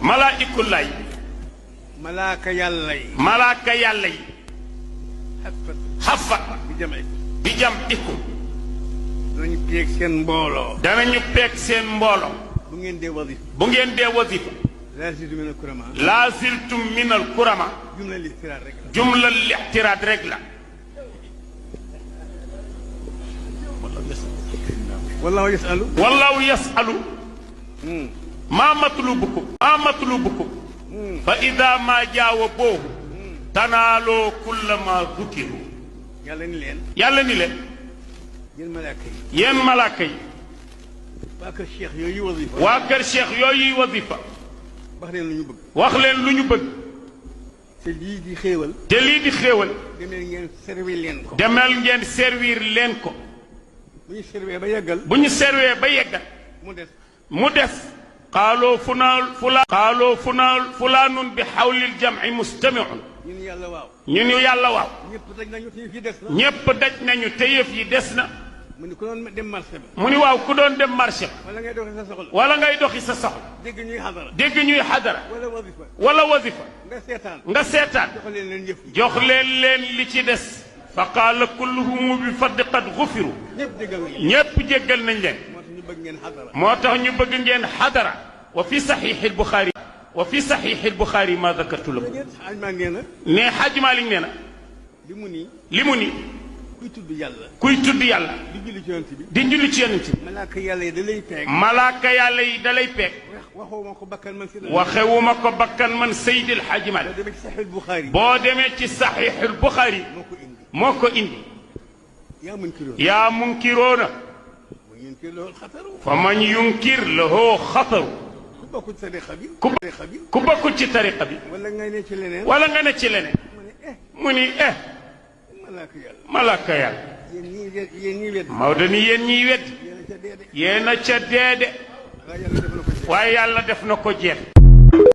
malaa'ikullahi malaaka yàlla yi malaaka yàlla yi xafat bi jam'ikum danañu peeg seen mbooloo danañu peeg seen mbooloo bu ngeen dee wasifa bu ngeen dee wasifa laa ziltum min al kurama laa ziltum min al kurama jumla lixtiraat rek la jumla lixtiraat rek la wallahu yasalu wallahu yasalu maa matlubukum fa ida ma jaawa boobu tanaaloo kulla ma dukiru yàlla ni leen yéen malaaka yi waa kër cheikh yooyu wasifa waa kër cheikh yooyu wasifa wax leen lu ñu bëgg wax leen lu ñu bëgg te lii di xéewal demel ngeen servir leen ko bu ñu servee ba yeggal mu des qaaloo fulaanun bi xawlil jamci mustamiun ñu ni yàlla waaw ñëpp daj nañu te yëf yi des na ñépp daj nañu te yëf yi des na mu ni ku doon dem marché ba mu ni waaw ku doon dem marché ba wala ngay doxi sa soxla dégg ñuy xadara wala wasifa wala wasifa nga seetaan jox leen li ci des fa qaala kulluhum bi fadli qad gufiru ñépp jéggal nañ leen moo tax ñu bëgg ngeen xadara wa fi saxiixi albuxaari ma dakartu lakum ne Xaaj Maalik nee na li mu ni kuy tudd yàlla di julli ci yonent bi malaaka yàlla yi da lay peeg waxewuma ko bakkan man Seydil Xaaji Maalik boo demee ci saxiixul buxaari moo ko indi yaa munkiroona fa man yunkir lahu xataru ku bokkul ci tariqa bi wala nga ne ci leneen mu ni malaaka yàlla Maodo ni yéen ñiy wedd yéen a ca deede waaye yàlla def na ko jeex